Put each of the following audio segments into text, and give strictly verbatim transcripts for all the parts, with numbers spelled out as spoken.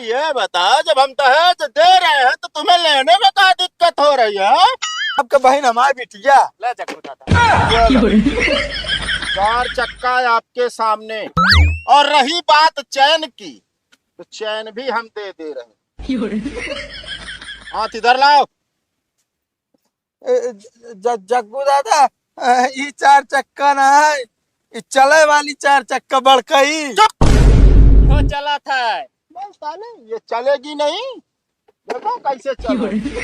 ये बताओ, जब हम दहेज दे रहे हैं तो तुम्हें लेने में क्या दिक्कत हो रही है? आपके बहन हमारी बिटिया। ले जग्गू दादा। चार चक्का है आपके सामने। और रही बात चैन की, तो चैन भी हम दे दे रहे हैं। हाथ इधर लाओ। ए, ज-, ज-, जग्गू दादा, ए, ई चार चक्का ना है, ई चले वाली चार चक्का बड़कई। चुप! हो चला था। बस साले, ये चलेगी नहीं। देखो कैसे चल रही है।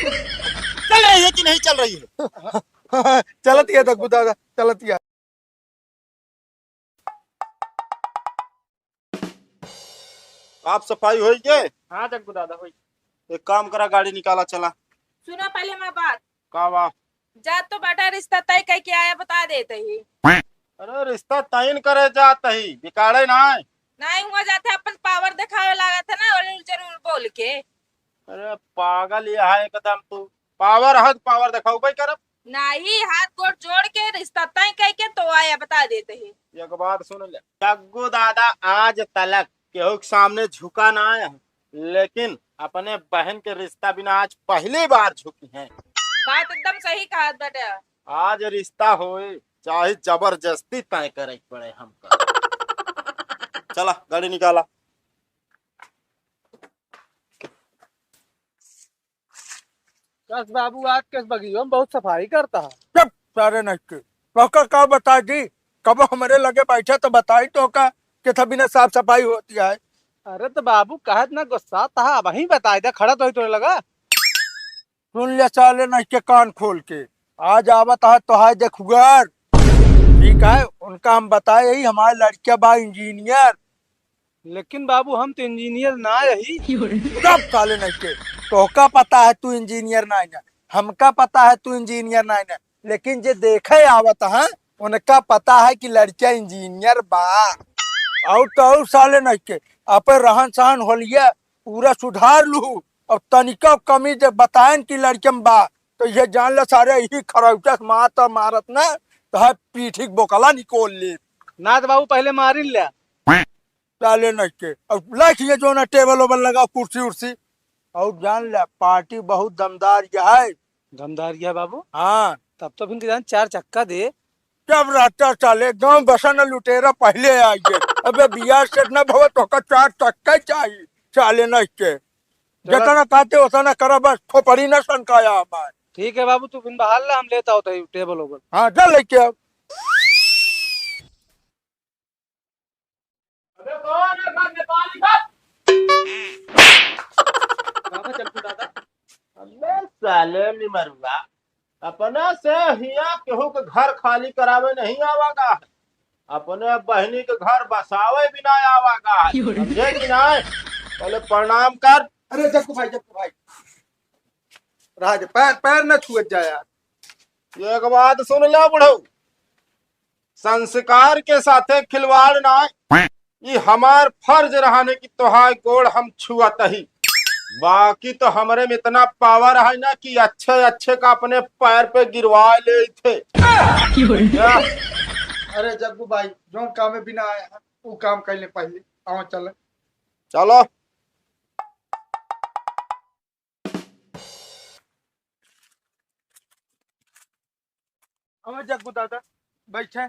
चल रही है कि नहीं चल रही है? चलत गया जग्गू दादा, चलत गया। साफ सफाई होई गे? हाँ जग्गू दादा, होई। एक काम करा, गाड़ी निकाला, चला। सुना पहले हमार बात। का बा? जा तो बेटा, रिश्ता तय कइके आया, बता देत ही। अरे रिश्ता तय करे जात ही, बिगाड़े ना। नहीं हुआ जाते, अपन पावर दिखावे लागत है ना, और जरूर बोल के। अरे पागल यहाँ एकदम तू, पावर है तो पावर दिखाऊ भाई करब। नाही, हाथ गोड़ जोड़ के रिश्ता तय कइके तो आया, बता देत ही। एक बात सुन ले जग्गू दादा, आज तलक केहू के सामने झुका ना है, लेकिन अपने बहन के रिश्ता बिना आज पहली बार झुकी हैं। बात एकदम सही कहा बेटा। आज रिश्ता होए, चाहे जबरदस्ती तय करे के पड़े हमका। चला गाड़ी निकाला। कस बाबू, आज कस बगियो में बहुत सफाई करता है। चुप, सारे नहीं के। तोहका का बता दी, कब हमरे लगे बैठे तो बताई तोहका, कि था बिना साफ सफाई होती है। अरे तो बाबू, कहत ना गुस्सा तहा, वहीं बताई दे, खड़ा तो ही तोरे लगा। सुन ले साले नहीं के कान खोल के, आज आवत है तोहार देखुगर, ठीक है, उनका हम बताए ही, हमारे लड़किया बा इंजीनियर। लेकिन बाबू, हम तो इंजीनियर ना यही। सब साले नहीं के, तोहका पता है तू इंजीनियर ना है, हमका पता है तू इंजीनियर ना है, लेकिन जे देखे आवत है उनका पता है कि लड़का इंजीनियर बा। और तो और साले नहीं के, अपन रहन सहन होलिया पूरा सुधार लू, और तनिका कमी जे बताएन कि लड़के में बा, तो ये जान ले सारे यही खरौचा से मार तो मारत ना, तो है पीठी के बोकला निकोल ले। ना तो बाबू, पहले मारिन ले। साले नहीं के। अब लाइक ये जो ना टेबल ओबल लगा, कुर्सी उर्सी। और जान ले, पार्टी बहुत दमदार ये है। दमदार ये है बाबू? हाँ। तब तो फिर जान चार चक्का दे। क्या रहता साले, गांव बसा न लुटेरा पहले आ गए। अबे बियाह सेट ना भवे तो का चार चक्का ही चाहिए, साले नहीं के। चला। जितना कहते उतना करा, बस खोपड़ी ना सनकाया हमार। ठीक है बाबू, तू फिर बाहर ला, हम लेता होता है टेबल ओबल। हाँ, जा लेके आओ। अबे कौन है घर में पानी भर? कहाँ जग्गू दादा? अबे साले निमरुआ, अपना से हिया केहू के घर खाली करावे नहीं आवागा है, अपने बहिनी के घर बसावे भी ना आवागा है, समझे कि नहीं? पहले प्रणाम कर। अरे जग्गू भाई, जग्गू भाई, राज पैर, पैर न छुअत जा यार। एक बात सुन ला बुढ़ऊ, संस्कार के साथे खिलवाड़ ना। ई हमार फर्ज रहने कि तोहार गोड़ हम छुअत ही, बाकी तो हमरे में इतना पावर है ना कि अच्छे अच्छे का अपने पैर पे गिरवा ले थे। अरे जग्गू भाई, जो काम में बिना आए हैं, वो काम कर ले पहले। आओ चले। चलो। अबे जग्गू दादा, बैठे।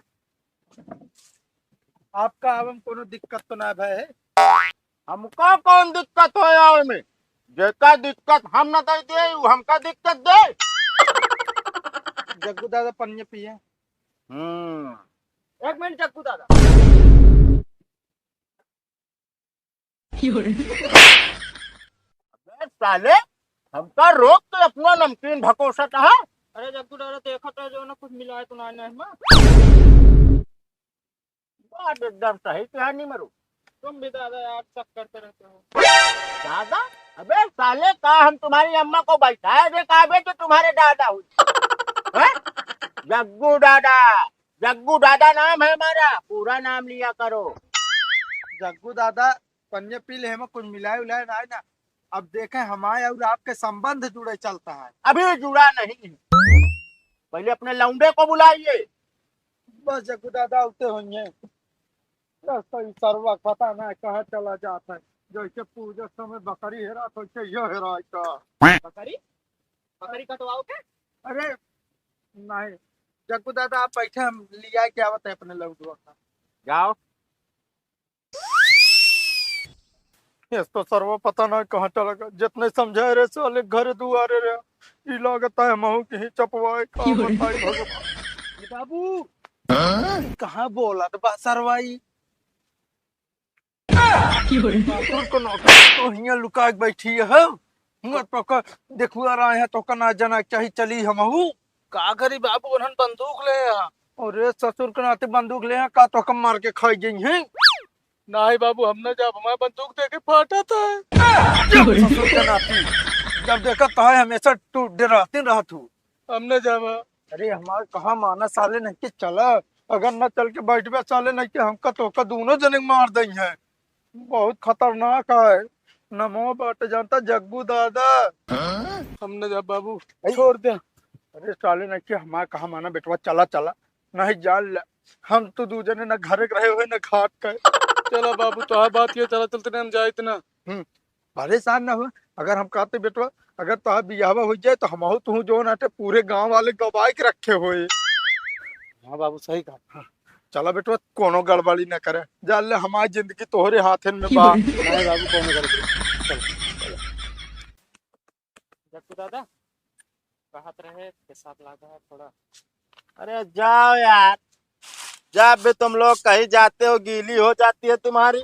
आपका आवे में कोनो दिक्कत तो ना भय है? हमका कौन दिक्कत हो आवे में? जेका दिक्कत हम न दे दे, उ हमका दिक्कत दे। जग्गू दादा, पनिया पिए। हम्म। एक मिनट जग्गू दादा। अबे साले, हमका रोक के अपना नमकीन भकोसत है। अरे जग्गू दादा, देखत है जो ना कुछ मिलाए तो ना, नहीं में। बात एकदम सही कहा निमरू। तुम भी दादा यार शक करते रहते हो। दादा? अबे साले, का हम तुम्हारी अम्मा को बैठाए थे, कहा बे तो तुम्हारे दादा हुई? हैं? जग्गू दादा, जग्गू दादा नाम है हमारा, पूरा नाम लिया करो। जग्गू दादा, पनिया पी ले, हमें कुछ मिलाए उलाए ना है ना। अब देखें, हमारे और आपके संबंध जुड़े चलता है। अभी जुड़ा नहीं है, पहले अपने लौंडे को बुलाइए। बस जग्गू दादा उठे होइए। बस तो ई सरवा पता ना कहाँ चला जाता है। जैसे पूजा समय बकरी हेरात, वैसे यह हेरात का। बकरी? बकरी कटवाओ के? अरे नहीं, जग्गू दादा, आप बैठे, हम लिया के आवत है अपने लौंडवा का। जाओ। ये तो सरवा पता ना कहाँ चला गया। जितने समझाए रहे साले घर दुआरे रहे, ई लागत है महू के ही चपवाए का। बताई भगवान। ए बाबू, हाँ? कहाँ बोलत बा सरवाई? ससुर को नौकर तो हियां लुका के बैठी है। हुआ तो का देखुआ रहा है, तो का ना जाना चाही, चली हमहू। का करी बाबू, उन्हन बंदूक ले आ। अरे ससुर के नाती बंदूक ले आ, का तो का मार के खाई गई है? नाही बाबू, हम ना जाब, हमारे बंदूक देखे फाटा था। ससुर के नाती, जब देखा तो है हमेशा तू डराते रहत हूँ। हम ना जाबा। अरे हमार कहाँ माना साले, नहीं के चला, अगर न चल के बैठबे साले, नहीं के हमका तोहका दोनों जने के मार दई है। बहुत खतरनाक है। नमो बाटे जानता जग्गू दादा। हम न जा बाबू, ऐ? छोड़ दे। अरे साले, नहीं के हमार कहाँ माना बेटवा, चला चला, नहीं जान ले, हम तो दू जने न घरे के रहे हुए न घाट के। चला बाबू, तोहार बात ये, चला चलते नहीं हम जाए इतना। हम्म। परेशान ना हो, अगर हम कहते बेटवा, अगर तोहार बियाहवा हो जाए तो हमहू तुहू जो नाटे पूरे गांव वाले गवाही के रखे होए। हाँ बाबू, सही कहा। हाँ, चला बेटवा, कोनो गड़बड़ी ना करे, जान ले हमारी जिंदगी तोहरे हाथन में बा। नहीं बाबू, कोनो गड़बड़ी। चल, चल। जग्गू दादा, कहत रहे, पेशाब लागा है थोड़ा। अरे जाओ यार, जब भी तुम लोग कहीं जाते हो गीली हो जाती है तुम्हारी।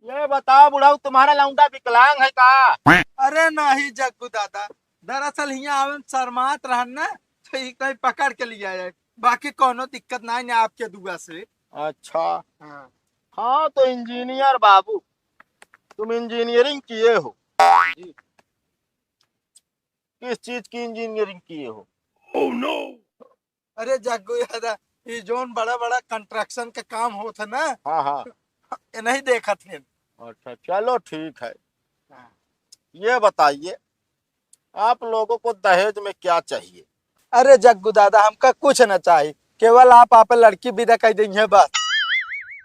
ये बताओ बुढ़ऊ, तुम्हारा लौंडा विकलांग है का? अरे नहीं जग्गू दादा, दरअसल हियां आवे में शर्मात रहन ना, तो ही कहीं पकड़ के लिया है, बाकी कोनो दिक्कत नहीं ना आपके दुआ से। अच्छा। हाँ। हाँ तो इंजीनियर बाबू, तुम इंजीनियरिंग किए हो? जी। किस चीज की इंजीनियरिंग किए हो? अरे जग्गू दादा, ये जोन बड़ा बड़ा कंस्ट्रक्शन का काम होत है ना, हाँ हाँ। ये नहीं देखत है। अच्छा चलो ठीक है। हाँ। ये बताइए, आप लोगों को दहेज में क्या चाहिए? अरे जग्गू दादा, हमका कुछ न चाहिए, केवल आप आप लड़की विदा कर देंगे बस।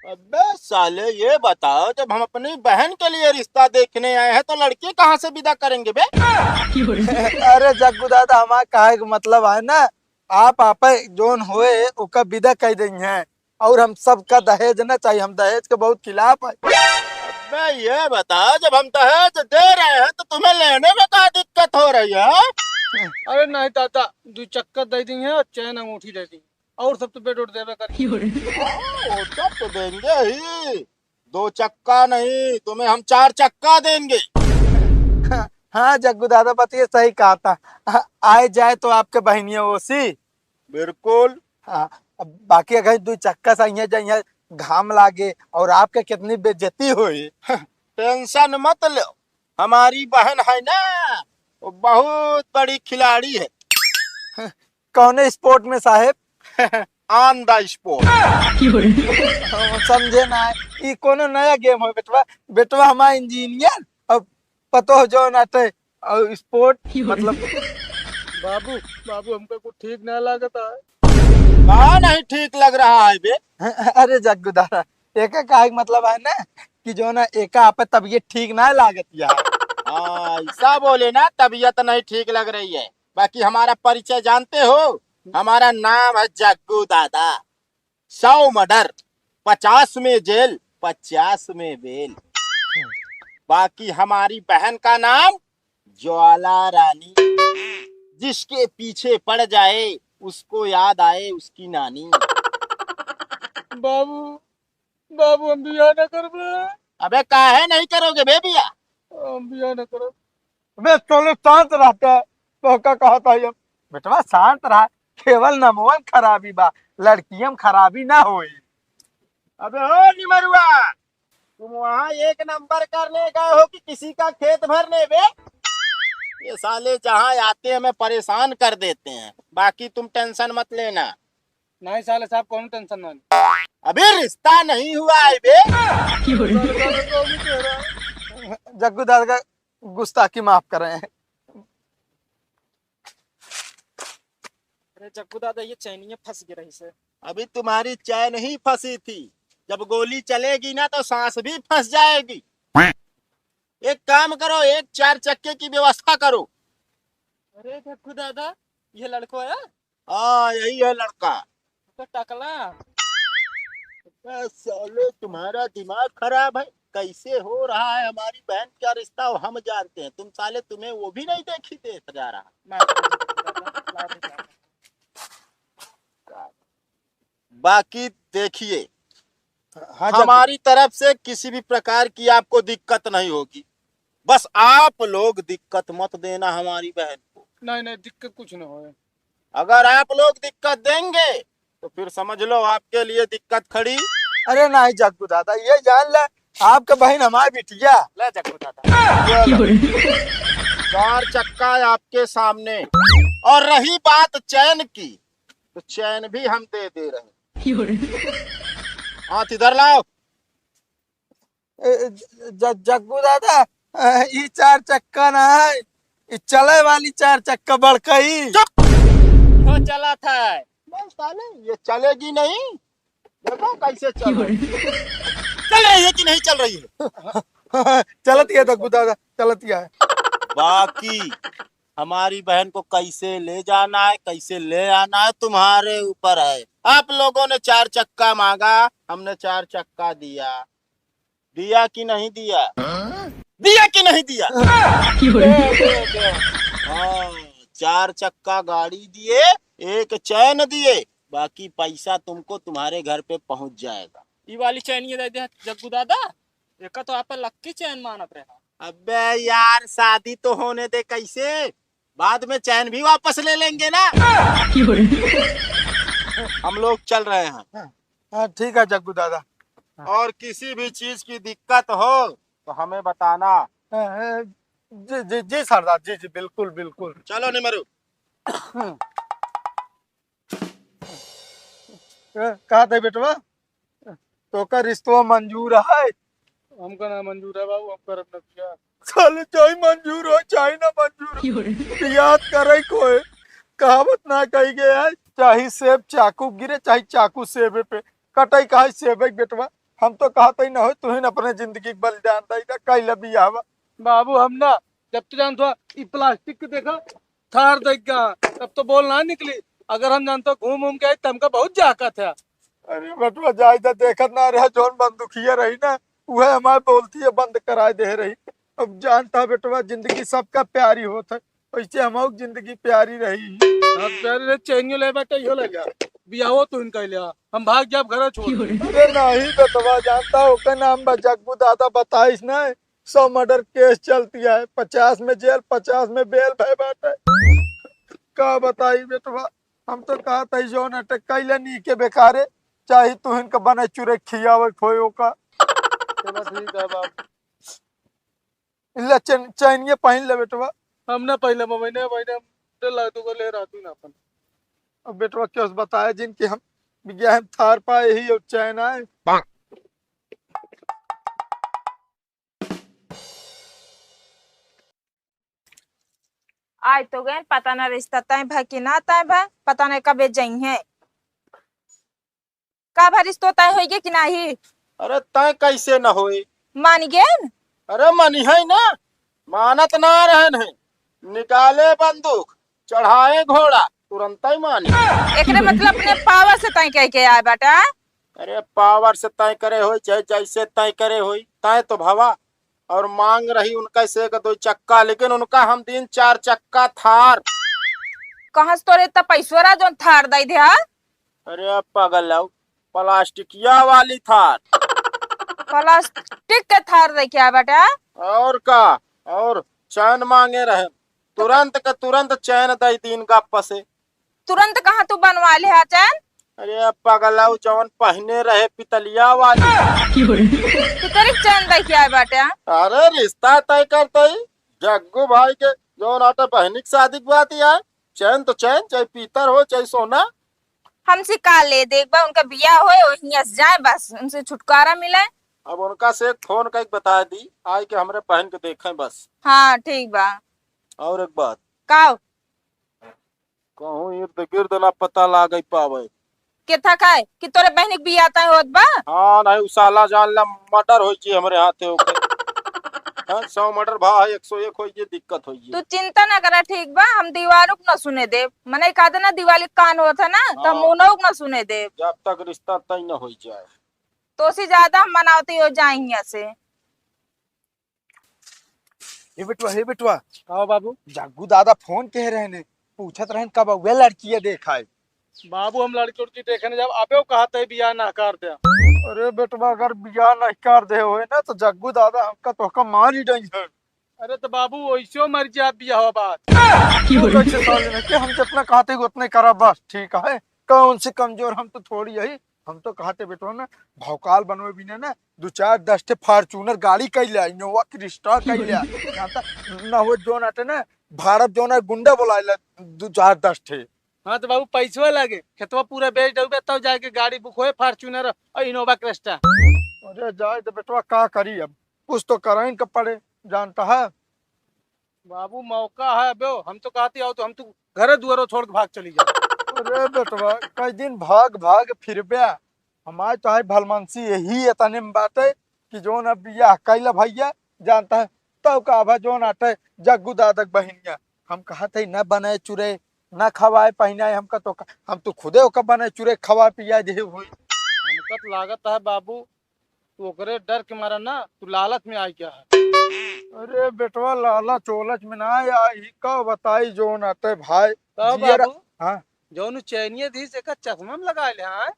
अबे साले, ये बताओ, जब हम अपनी बहन के लिए रिश्ता देखने आए हैं तो लड़की कहाँ से विदा करेंगे बे? अरे जग्गू दादा, हमारा कहे का मतलब है ना, आप आप जोन होए ओका विदा कर देंगे, और हम सबका दहेज ना चाहिए, हम दहेज के बहुत खिलाफ है। अबे ये बताओ, जब हम दहेज दे रहे हैं तो तुम्हें लेने में क्या दिक्कत हो रही है? अरे नहीं दादा, दो चक्का दे दी है और चैन अंगूठी दे दी, और सब तो बेड उड देवे कर। हाँ, वो सब तो देंगे ही, दो चक्का नहीं, तुम्हें हम चार चक्का देंगे। हाँ जग्गू दादा, बतिए सही कहा था। आ-, आए जाए तो आपके बहनिया ओसी। बिल्कुल। हाँ, अब बाकी अगर दो चक्का से यहाँ जाए, यहाँ घाम लागे और आपके कितनी बेइज्जती होई। टेंशन मत लो, हमारी बहन है ना, वो बहुत बड़ी खिलाड़ी है। कौने स्पोर्ट में साहेब? On the spot। हम समझे ना, ई कोनो नया गेम हो बेटवा। बेटवा हमारा इंजीनियर और पतोह जो नाटे और स्पोर्ट मतलब। बाबू, बाबू, हमका कुछ ठीक ना लागत है। का नहीं ठीक लग रहा है बे? अरे जग्गू दादा, एका काहे के मतलब है ना कि जो ना एका आपे तबीयत ठीक ना लागत यार। हाँ, ऐसा बोले ना, तबीयत नहीं ठीक लग रही है। बाकी हमारा परिचय जानते हो? हमारा नाम है जग्गू दादा। सौ मर्डर, पचास में जेल, पचास में बेल। बाकी हमारी बहन का नाम ज्वाला रानी, जिसके पीछे पड़ जाए उसको याद आए उसकी नानी। बाबू, बाबू, हम बियाह ना करबे। अबे काहे नहीं करोगे बे बियाह? हम बियाह ना करब। अबे चलो शांत रहते, तो का कहता है? बेटवा शांत रहा, केवल नमवन खराबी बा, लड़कियम खराबी ना होई। अबे ओ निमरुआ, तुम वहाँ एक नंबर करने गए हो कि किसी का खेत भरने बे? ये साले जहाँ आते हैं हमें परेशान कर देते हैं, बाकी तुम टेंशन मत लेना। नहीं साले साहब, कौन टेंशन ना। अबे रिश्ता नहीं हुआ है बे। जग्गू दादा का गुस्ताखी माफ करें। अरे जग्गू दादा, ये चैनिया फंस गई रही से। अभी तुम्हारी चैन ही फंसी थी, जब गोली चलेगी ना तो सांस भी फंस जाएगी। एक काम करो, एक चार चक्के की व्यवस्था करो। अरे जग्गू दादा, ये लड़को है? हाँ, यही है लड़का। तो टकला। अबे साले, तुम्हारा दिमाग खराब है? कैसे हो रहा है हमारी बहन का रिश्ता, वो हम जानते हैं। तुम साले, तुम्हें वो भी नहीं देखी, देख जा रहा। बाकी देखिए, हाँ, जब हमारी तरफ से किसी भी प्रकार की आपको दिक्कत नहीं होगी, बस आप लोग दिक्कत मत देना हमारी बहन को। नहीं, नहीं, दिक्कत कुछ ना होए। अगर आप लोग दिक्कत देंगे, तो फिर समझ लो, आपके लिए दिक्कत खड़ी। अरे नहीं जग्गू दादा, ये जान ले, आपका बहन हमारी बिटिया। ले जग्गू दादा। चार चक्का है आपके सामने। और रही बात चैन की, तो चैन भी हम दे दे रहे हैं। हाथ इधर लाओ। ए, ज-, ज-, जग्गू दादा, ए, ई चार चक्का ना है, ई चले वाली चार चक्का बड़कई। चुप! वो चला था। बस साले, ये चलेगी नहीं। देखो कैसे चल रही है। चल रही है कि नहीं चल रही है? चलत ही है जग्गू दादा, चलत ही है। बाकी हमारी बहन को कैसे ले जाना है, कैसे ले आना है, तुम्हारे ऊपर है। आप लोगों ने चार चक्का मांगा, हमने चार चक्का दिया। दिया कि नहीं दिया? हाँ? दिया कि नहीं दिया? दे, दे, दे। हाँ, चार चक्का गाड़ी दिए, एक चैन दिए, बाकी पैसा तुमको तुम्हारे घर पे पहुंच जाएगा। ई वाली चैन ये दे दे जग्गू दादा, एका तो आप लक्की चैन मानत रहे। अबे यार, शादी तो होने दे, कैसे? बाद में चैन भी वापस ले लेंगे ना। हम लोग चल रहे हैं। हाँ, हाँ, ठीक है जग्गू दादा। और किसी भी चीज की दिक्कत हो तो हमें बताना। हाँ, हाँ, जी, जी, जी सरदार, जी, जी, बिल्कुल, बिल्कुल। चलो निमरू। ए, का दे बेटवा? तोका रिश्तवा मंजूर है? हमका ना मंजूर है बाबू, हम करब ना बियाह। साले चाहे मंजूर हो, चाहे ना मंजूर हो, बियाह करे कोई कहावत ना कही गए है, चाहे सेब चाकू गिरे, चाहे चाकू सेबे पे कटाई, कहा सेबे के बेटवा। हम तो कहत ही ना हो, तू ही ना अपने जिंदगी के बलिदान दे दा, कैला बियाह बा। बाबू हम ना, जब तो जानत हो, ई प्लास्टिक के देखा, थार देख गया, तब तो बोल ना निकली। अगर हम जानते घूम घूम के आई, तो हमका बहुत जाकत है। अरे बटुआ, जाए तो देखत ना रहे, जौन बंदूकिया रही ना, उहे हमारे बोलती है बंद कराए दे रही। अब जानता बेटवा, जिंदगी सबका प्यारी होत है, वैसे हमारी जिंदगी प्यारी रही। अब प्यारी रहे, चैनियो ले बाटे, इहो ले जा, बियाहो तू इनका ले आ, हम भाग जाब घर छोड़। अरे नहीं बेटवा, जानता ओकर नाम बा जग्गू दादा, बताइस ना, सौ मर्डर केस चलती है, पचास में जेल, पचास में बेल भय बाटे। का बताई बेटवा, हम तो कहत ही जौन अटक कैले नी के बेकारे, चाहे तू इनका बने चुरे खियावे खोए ओका। चलो ठीक है बाबू। ले चैन, चैनिया पहन ले बेटवा। हम ना पहले महीने, महीने हम डर लगत को ले रहती ना अपन। अब बेटवा क्यों बताए जिनकी हम बिगया हम थार पाए ही और चैन आए। आए तो गए, पता ना रिश्ता तय भा कि ना तय भा, पता नहीं कबे जइहें। का भा रिश्तो तय होइगे कि नाही? अरे तय कैसे न होई? मान गेन? अरे मनिहै ना, मानत ना रहन है। निकाले बंदूक, चढ़ाए घोड़ा, तुरंतै मानी। एकरे मतलब अपने पावर से तय कह के आए बाटा? अरे पावर से तय करे होई, चाहे जैसे तय करे होई, तय तो भवा। और मांग रही उनका से एक दो चक्का, लेकिन उनका हम दीन चार चक्का थार। कहाँ से तोरे इतना पैसो रहा जौन थार दे दे, हाँ? अरे पागल हौ, प्लास्टिकिया वाली थार। प्लास्टिक के थार दे क्या बेटा? और का, और चैन मांगे रहे, तुरंत के तुरंत चैन दे दीन गप्प से। तुरंत कहाँ तू बनवा ले हा चैन? अरे पागल हौ, जौन पहने रहे पितलिया वाली। पितरी के चैन दे क्या बेटा? अरे रिश्ता तय करते ही जग्गू भाई के जौन आटे बहनी के शादी के बात ही आए, चैन तो चैन, चाहे पीतर हो चाहे सोना। हमसे का ले, देख बा उनका बियाह होए, वहीं से जाए बस, उनसे छुटकारा मिले। अब उनका से एक फोन करके बता दी, आए के हमरे बहन के देखें बस। हाँ ठीक बा। और एक बात। का? कहूँ इर्द गिर्द ना पता लागे पावे। के थक है कि तोरे बहिनी के बियाह तय होत बा? हाँ, नहीं, उ साला जान ला, मर्डर होइ जे हमरे हाथे ओके। हाँ, सौ मर्डर भा है, एक सौ एक होइ जे, दिक्कत होइ जे। तू चिंता ना करा, ठीक बा? हम दीवारों को ना सुने देब। मने कहते ना, दिवाली कान होत है ना, तो हम हाँ। उन्हों को ना सुने देब। जब तक रिश्ता तय न होइ जाए। तो से ज्यादा हम मनावती हो जाए हियाँ से। हे बेटवा, हे बेटवा। का हो बाबू? जग्गू दादा फोन कह रहे ने, पूछत रहन कब उहे लड़किया देखाए। बाबू, हम लड़की उड़की देखे न जाब, अबे वो कहत है बियाह नहकार दे। अरे बेटवा, अगर बियाह नहकार दे होए ना तो जग्गू दादा हमका तोहका मार ही डइहन। अरे तो बाबू, वैसे मर जा बियाह बाद। तू कैसे साले ने कि हम जितना कहते हैं उतने करा, बस ठीक है। कौन से कमजोर हम तो थोड़ी है। हम तो कहते बेटवा ना, भौकाल बनवे बिना ना दो चार दस ठे Fortuner गाड़ी कइ ल्या, Innova Crista कइ ल्या। जानता ना हो जोन आटे ना, भारत जोन है गुंडा बोलाइला दो चार दस ठे। हाँ तो बाबू, पैसवा लागे, खेतवा पूरा बेच डूबे तब जाके गाड़ी बुक होए, Fortuner और Innova Crista। अरे जाए तो बेटवा, का करी अब, कुछ तो कराइन के पड़े, जानता है। बाबू, मौका है अबे, हम तो कहती आओ तो हम तो घरे दुआरो छोड़ के भाग चली जाओ। अरे बेटवा, कई दिन भाग भाग फिरबे, हमारे तो है भलमनसी यही इतने में बाटे कि जोन अब बियाह कैला भैया, जानता है, तब का भा जोन आटे जग्गू दादक बहिनिया। हम कहत है न बने चुरे, न खवाए पहिनाए, हमका तो क-, हम तो खुदे ओका बने चुरे खवा पिया दे होई। हमका तो लागत है बाबू, तू ओकरे डर के मारा ना, तू लालच में आई गया है। अरे बेटवा, लालच ओलच में ना आई, का बताई जोन आटे भाई। का जियर-, बाबू? हाँ। जौन चैनिया दी से का चश्मा में लगा ले, हाँ?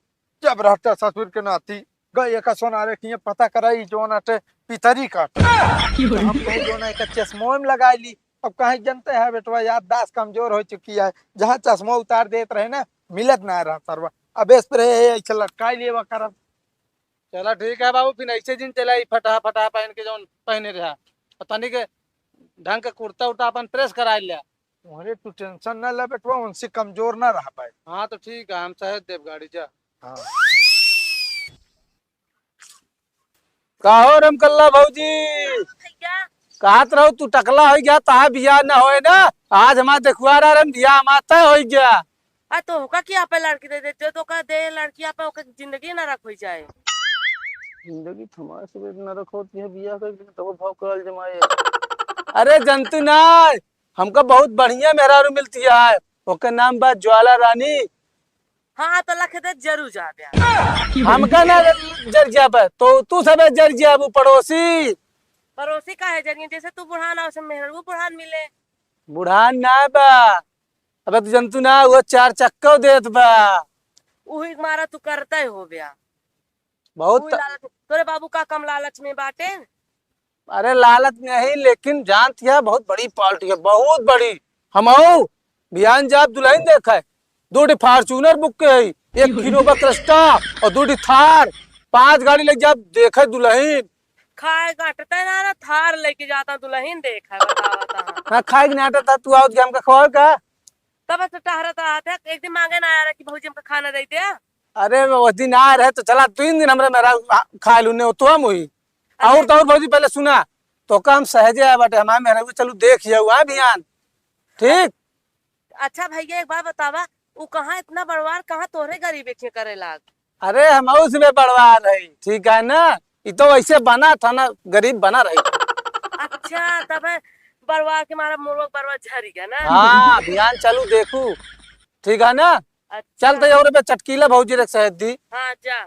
जब रहता ससुर के नाती, गए एका सोनारे किए पता कराई जोन आटे पितरी काट। हम कहे जोन एका चश्मो में लगा ली। अब कहे जनते है बेटवा, याददाश्त कमजोर हो चुकी है, जहाँ चश्मो उतार देत रहे ना, मिलत ना रहा सरवा। अब spray है, ऐसे लटकाई लेवा करब। चला ठीक है बाबू, फिर ऐसे दिन चला ई फटा फटा पहन के जौन पहने रहा, और तनी के ढंग के कुर्ता उर्ता अपन press करा लिया। अरे तू tension ना ले बेटवा, उनसे कमजोर ना रह पाए। हाँ तो ठीक है, हम सहेज देब गाड़ी जा। हाँ। का हो रमकल्ला भौजी? भैया। कहत रहो तू टकला होइ गया, तहा बियाह न होए ना। आज हमार देखुआ रहा रम बियाह हमार तय होइ गया। आ तो होका कि आपे लड़की दे दे, जो तो का दे लड़की आपे ओके जिंदगी नरक होइ जाए। जिंदगी थमास बे नरक होती है, बियाह करके तो भाव करल जमाए। अरे जंतु ना, हमका बहुत बढ़िया मेहरारू मिलती है, ओकर नाम बा ज्वाला रानी। हाँ, तो लखे दे जरू जा बे। हमका ना जर जाबे, तो तू सबे जर जाबू पड़ोसी। पड़ोसी काहे जरिए? जैसे तू बुढ़ान, वैसे मेहरबू बुढ़ान मिले। बुढ़ान ना बा, अबे तू जंतु ना, वो चार चक्का देत बा। उही मारा तू करता ही हो बे। बहुत उ त- लालच, तोरे बाबू का कम लालच में बाटे? अरे लालच नहीं, लेकिन जानती है बहुत बड़ी पार्टी है, बहुत बड़ी। हम आओ बिहान जाब दुल्हन देखे, दो ठी Fortuner book के है, एक Innova Crista और दो ठी Thar, पांच गाड़ी लग जाब देखे दुल्हन। खाए काटता है ना, ना Thar लेके जाता दुल्हन देखे, बतावता। हाँ, खाए के नाटक था, तू आओ तो हमका खवाओ का? तब से टहरत रहत है, एक दिन मांगे ना आया रहा कि भौजी हमका खाना दे दे। अरे वो दिन आ रहे तो चला तीन दिन हमरे मेहरारू खा लूने तो हम हुई। अच्छा। और तो और भौजी पहले सुना, तोका हम सहजे आए बाटे, हमारे मेहरारू चलू देख जाऊ, हाँ बिहान, ठीक? अच्छा भैया एक बात बतावा, उ कहाँ इतना बड़वार, कहाँ तोहरे गरीब के करे लाग? अरे हम उसमें बड़वार है, ठीक है ना? इ तो वैसे बना था ना, गरीब बना रही। अच्छा, तब है बड़वार के मारा मुर्गा बड़वार झरी गया ना? हाँ, बिहान चलू देखू, ठीक है ना? अच्छा। चल तो और पे चटकीला भौजी रे सहज दी। हाँ, जा।